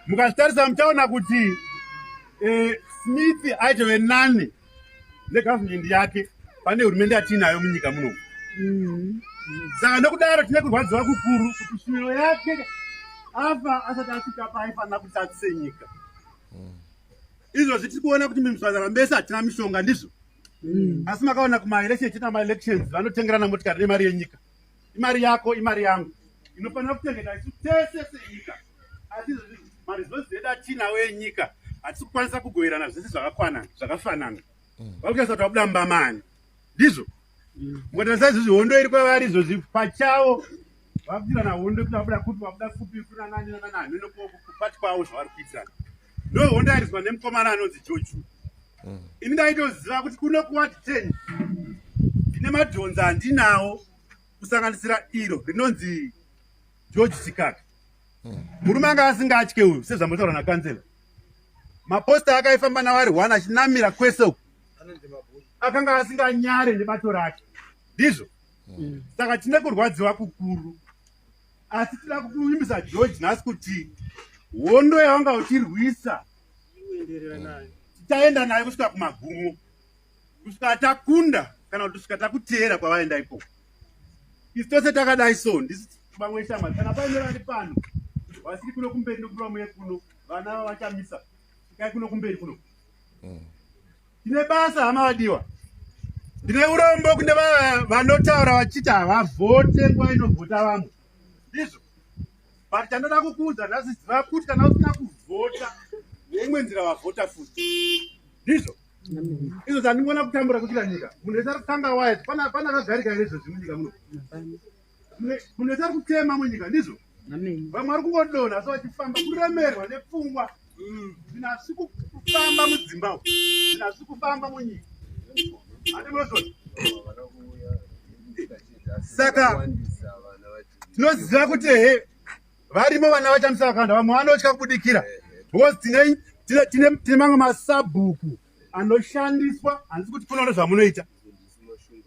Mukazvitarisa muchaona kuti Smith aitove nani negavhumendi yake pane hurumende yatiinayo munyika muno. Saka nokudaro tine kurwadziwa kukuru kuti shuviro yake afa asati asvika paaifanira kuti atsise nyika. Izvozvi tiri kuona kuti muzvipatara mese hatina mishonga, ndizvo? Asi makaona kumaelection chete, maElections vanotengerana motikari nemari yenyika. Imari yako, imari yangu, inofanira kuchengeta isu tese senyika. Asi maresources edu atinawo enyika hatisi kukwanisa kugoverana zvese zvakakwana zvakafanana. Vari kutarisa kuti vabuda mbamani, ndizvo? Mukatarisa izvozvi, hondo iri kwavari izvozvi pachavo, vakuitirana hondo kuti vabuda kupi, vabuda kupi, kuna nani nanani, kupati kwavo zvavari kuitirana. Ndo hondo yairizwa nemukomana anonzi George. Ini ndaitoziva kuti kuno kuward 10 ndine madhonza andinawo, kusanganisira iro rinonzi George Chikaka. Murume anga asingatye uyu, sezvambotaura nakansela. Maposta akaifamba nawo ari one achinamira kwese uku, akanga asinganyare nebato rake, ndizvo? Saka tine kurwadziwa kukuru, asi tida kuvimbisa George nhasi kuti hondo yawanga uchirwisa tichaenda nayo kusvika kumagumo, kusvika takunda kana kuti kusvika takuteera kwavaenda ikoko. Isu tose takadai, so ndisi vamwe shamwari. Kana paine vari pano vasiri kuno kumberi, nokuti muye kuno, vana vachamisa, svikai kuno kumberi kuno. Tine basa, hama vadiwa. Ndine urombo kune vanotaura vachiti havavhote nguva inovhota vamwe, ndizvo? But chandoda kukuudza nhasi, ziva kuti kana usina kuvhota neimwe nzira, wavhota futi, ndizvo? Izvo zvandingoona kutambura kuitira nyika, munhu wese ari kutanga waya. Pana akagarika here izvozvi munyika muno? Munhu wese ari kutema munyika, ndizvo? Vamwe vari kungodonha asi vachifamba, kuremerwa nepfungwa. Zvinhu hazvisi kufamba mudzimba umu, zvinhu hazvisi kufamba munyika, handinozvona. Saka tinoziva kuti ehe, varimo vana vachamisa vakawanda, vamwe vanotya kubudikira because tine mamwe masabhuku anoshandiswa. Handisi kuti kunoona zvamunoita,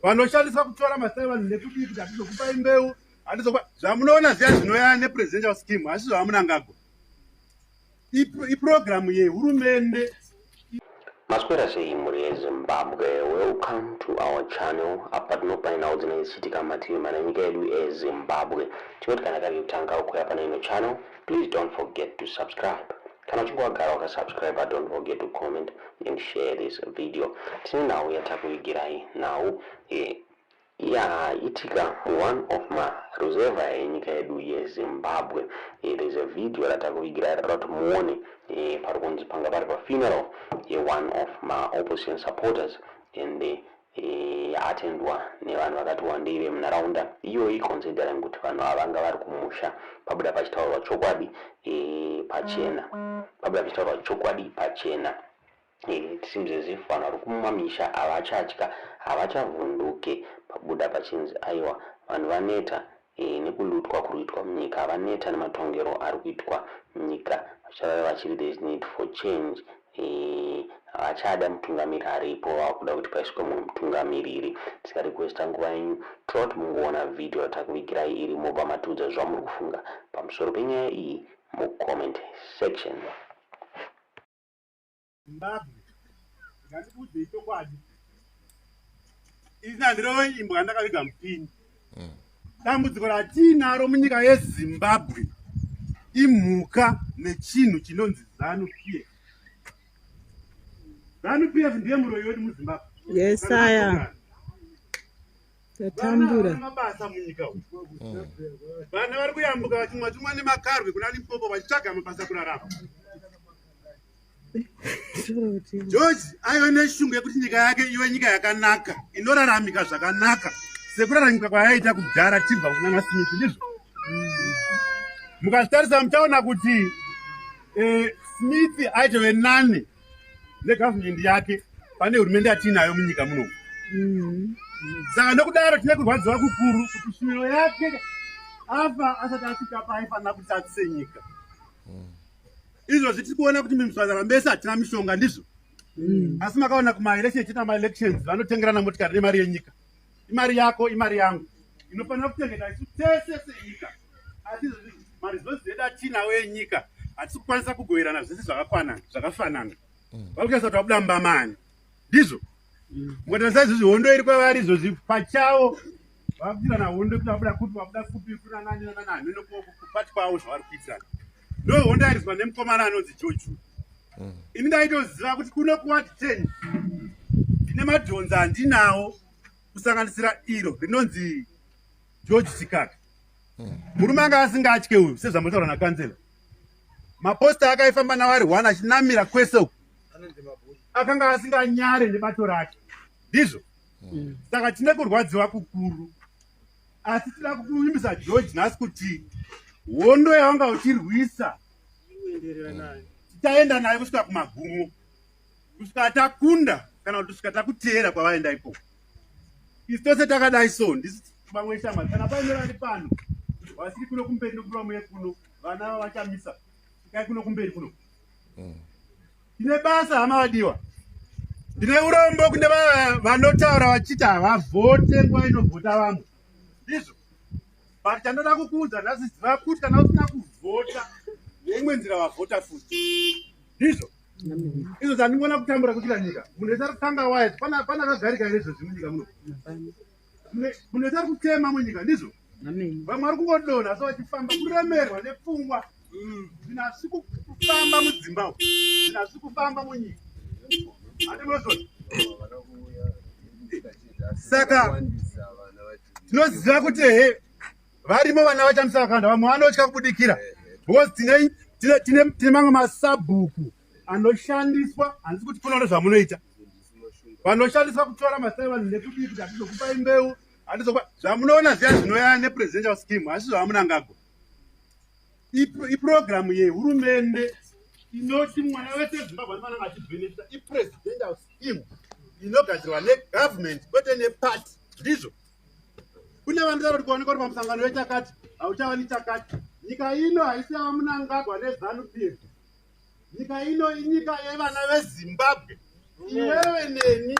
vanoshandiswa kutora mazita evanhu nekudii, kuti hatizokupai mbeu, hatizokupa zvamunoona zviya zvinoya nepresidential scheme. Asi zvaVaMnangagwa iprogramu yehurumende. Maswera sei, mhuri yeZimbabwe? Welcome to our channel. Apa tinopai nhau dzinenge dzichiitika mativi mana nyika yedu eZimbabwe. Tinoti kana kari kutanga kuuya pane ino channel, please don't forget to subscribe. Kana uchinge wagara wakasubscribe, don't forget to comment and share this video. Tine nhau yatakuvigirai, nhau yaitika one of maruzevha enyika yedu yeZimbabwe. There's a video ratakuvigirai rada kuti muone pari kunzi panga pari pafuneral yeone of maopposition supporters and yaatendwa nevanhu vakati wandei vemunharaunda iyoyi. Considering kuti vanhu ava vanga vari kumusha, pabuda pachitaurwa chokwadi pachena, pabuda pachitaurwa chokwadi pachena. It seems as if vanhu vari kumamisha havachatya, havachavhunduke. Pabuda pachinzi aiwa, vanhu vaneta nekulutwa kuri kuitwa munyika, vaneta nematongero ari kuitwa nyika. Vachavave vachiri there is need for change. Havachada mutungamiri aripo, vakuda kuti paiswe mumwe mutungamiriri. Tisingadi kuwesta nguva yenyu, toda kuti mungoona vhidhiyo ratakuvigirai iri, mobva matiudza zvamuri kufunga pamusoro penyaya iyi mucomment section. Zimbabwe, ngandikuudzei chokwadi, ini handirove imbwa ndakaviga mupini. Dambudziko ratiinaro munyika yeZimbabwe imhuka nechinhu chinonzi ZANU PF. ZANU PF ndiye muroyi wedu muZimbabwe. Yesaya, tatambura. Mabasa munyika umu, vana vari kuyambuka vachimwa chimwa nemakarwe kuna Limpopo vachitsvaga mabasa, kurarama. George aive neshungu yekuti nyika yake ive nyika yakanaka, inoraramika zvakanaka, sekuraramika kwayaita kudhara tibva kuna naSmith, ndizvo? Mukazvitarisa muchaona kuti Smith aitove nani negavhumendi yake pane hurumende yatiinayo munyika muno. Saka nokudaro tine kurwadziwa kukuru kuti shuviro yake afa asati asvika paaifanira kuti atsise nyika. Izvozvi tiri kuona kuti muzvipatara mese hatina mishonga, ndizvo? Asi makaona kumaelection chete, maElections vanotengerana motikari nemari yenyika. Imari yako, imari yangu, inofanira kuchengeta isu tese senyika. Asi maresources edu atinawo enyika Hatisi kukwanisa kugoverana zvese zvakakwana zvakafanana. Vari kutarisa kuti vabuda mumba maani. Ndizvo. Mukatarisa izvozvi hondo iri kwavari izvozvi pachavo vakuitirana hondo kuti vabuda kupi vabuda kupi kuna nani nana nani kupati kwavo zvavari kuitirana. Ndo hondo yairizwa nemukomana anonzi George. Ini ndaitoziva kuti kuno kuward 10 ndine madhonza andinawo kusanganisira iro rinonzi George Chikaka. Murume anga asingatye uyu sezvambotaura nakansela. Maposta akaifamba nawo ari one achinamira kwese uku. Akanga asinganyare nebato rake. Ndizvo. Saka tine kurwadziwa kukuru. Asi tida kukuvimbisa George nhasi kuti hondo yawanga uchirwisa tichaenda nayo kusvika kumagumo. Kusvika takunda kana kuti kusvika takuteera kwavaenda ikoko. Isu tose takadai so ndisi vamwe shamwari kana paine vari pano vasiri kuno kumberi nokuva muye kuno vana ava vachamisa svikai kuno kumberi kuno. Tine basa hama vadiwa. Ndine urombo kune vanotaura vachiti havavhote nguva inovhota vamwe. Ndizvo. But chandoda kukuudza nhasi ziva kuti kana usina kuvhota neimwe nzira wavhota futi. Ndizvo. Izvo zvandingoona kutambura kuitira nyika. Munhu wese ari kutanga waya pana pana akagarika here izvozvi munyika muno. Munhu wese ari kutema munyika ndizvo. Vamwe vari kungodonha asi vachifamba kuremerwa nepfungwa. Zvinhu hazvisi kufamba mudzimba umu. Zvinhu hazvisi kufamba munyika. Handinozvo. Saka tinoziva kuti ehe varimo vana vachamisa vakawanda vamwe vanotya kubudikira because tine tine tine tine mamwe masabhuku anoshandiswa handisi kuti kunoona zvamunoita vanoshandiswa kutora mazita evanhu nekudii kuti hatizokupai mbeu hatizokupa zvamunoona zviya zvinoya nepresidential scheme asi zvaVaMnangagwa iprogramu yehurumende inoti mwana wese weZimbabwe anofanira achibhenefita ipresidential scheme inogadzirwa negovernment kwete neparty. Ndizvo. Kune vanotaura kuti kuonekwa kuti pamusangano wechakati hauchawani chakati. Nyika ino haisi yaVaMnangagwa neZanu PF. Nyika ino inyika yevana veZimbabwe. Iwewe neni,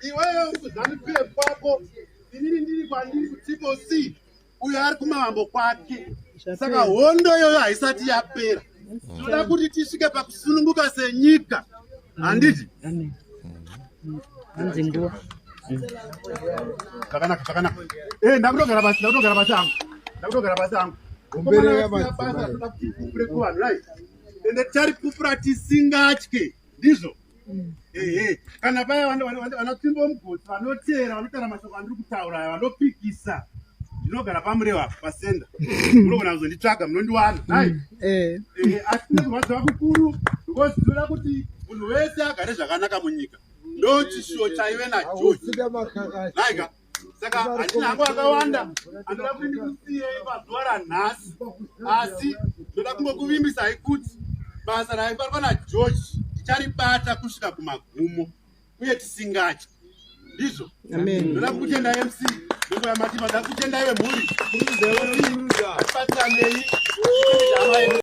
iwewe uri kuZanu PF kwako, inini ndiri kwandiri kuTriple C, uyo ari kumavambo kwake. Saka hondo iyoyo haisati yapera. Tinoda kuti tisvike pakusununguka senyika. Handiti? Hanzi nguva. Zvakanaka, zvakanaka. Ndakutogara pasi, ndakutogara pasi hangu. Ndakutogara pasi hangu. Gomberera Basa madzimai. toda kuti tipupure kuvanhu, right? Ende ticharipupura tisingatye. Ndizvo. Ehe, kana paya vanatsvimbo mugotsi vanoteera vanotaura mashoko andiri kutaura aya vanopikisa. Ndinogara paMurewa pasenda. Munogona kuzonditsvaga munondiwana. Right? Ehe, asi tine kurwadziwa kukuru because tinoda kuti munhu wese agare zvakanaka munyika. Ndo chishuwo chaive naGeorge. Hausida makakasi. Naika. Saka handina hangu akawanda anoda kuti ndikusiyei pazuva ranhasi, asi ndoda kungokuvimbisai kuti basa raibatwa naGeorge ticharibata kusvika kumagumo uye tisingatyi. Ndizvo. Ndoda kukutenda MC ndokuya Matima, ndoda kukutendai vemhuri. Tibatsiranei.